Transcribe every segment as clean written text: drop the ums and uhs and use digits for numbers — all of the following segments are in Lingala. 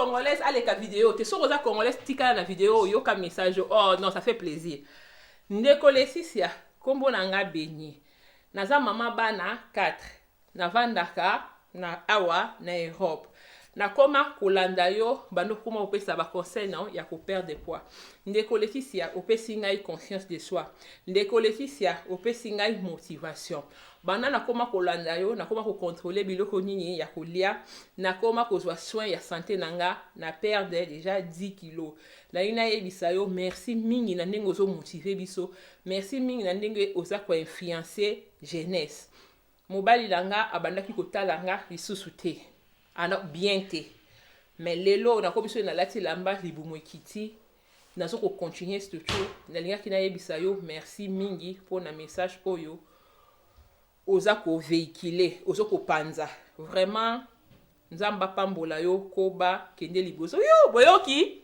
Congolaise, aleka video te. Soki oza Congolaise, tikala na video, oyoka message. Oh non, ça fait plaisir. Ndeko Leticia, nkombo na nga Beni, naza mama bana 4, navandaka na awa na Europe. Nakoma kolanda yo bando okoma kopesa baconseil na ya koperdre poids. Ndeko Leticia, opesi ngai confiance de soi. Ndeko Leticia, opesi ngai motivation. Banda nakoma kolanda yo, nakoma kocontrôler biloko nini ya kolia, nakoma kozwa soin ya santé na nga, na perdre déjà 10 kilo. Nayi nayebisa yo merci mingi na ndenge ozomotiver biso, merci mingi na ndenge oza koinfluencer jeunesse. Mobali na nga abandaki kotala nga lisusu te, ana bien te, mais lelo nakomi, soki nalati elamba, libumu ekiti, nazo kocontinuer. Surtout nalingaki nayebisa yo merci mingi mpona message oyo oza kovéhiculer, oza kopanza. Vraiment, Nzambe apambola yo, koba kende liboso. Yo boyoki,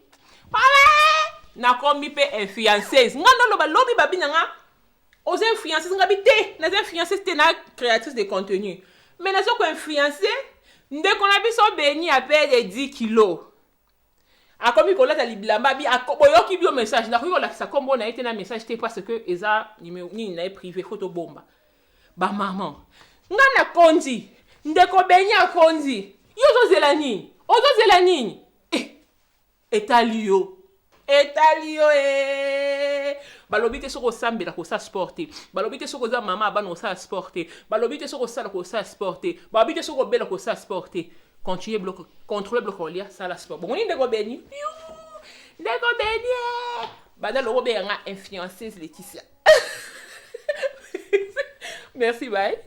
nakomi mpe influenceuse. Nga ndoloba lobi babi na nga oza influenceuse, nga bi te, naza influenceuse te, na créatrice de contenu, mais naza koinfluencer ndeko na biso Beni aperdre 10 kilo, akomi kolata libilamba bi. Boyoki bio message, nakoki kolakisa nkombo na ye te na message te parce que eza nini na ye privé, faut tobomba. Bamama, nga nakondi, ndeko Beni akondi, yo ozozela nini? Ozozela nini? Eh, etali yo, etali yo e. Balobi te soki osambela kosala sport te, balobi te soki oza mama ya bana kosala sport te, balobi te soki osala kosala sport te, balobi te soki obela kosala sport te. Continue biloko, contrôle biloko olia, sala sport. Bomoni ndeko Beni, ndeko Beni banda loko obenganga influenceuse Laetitia. Merci, bye.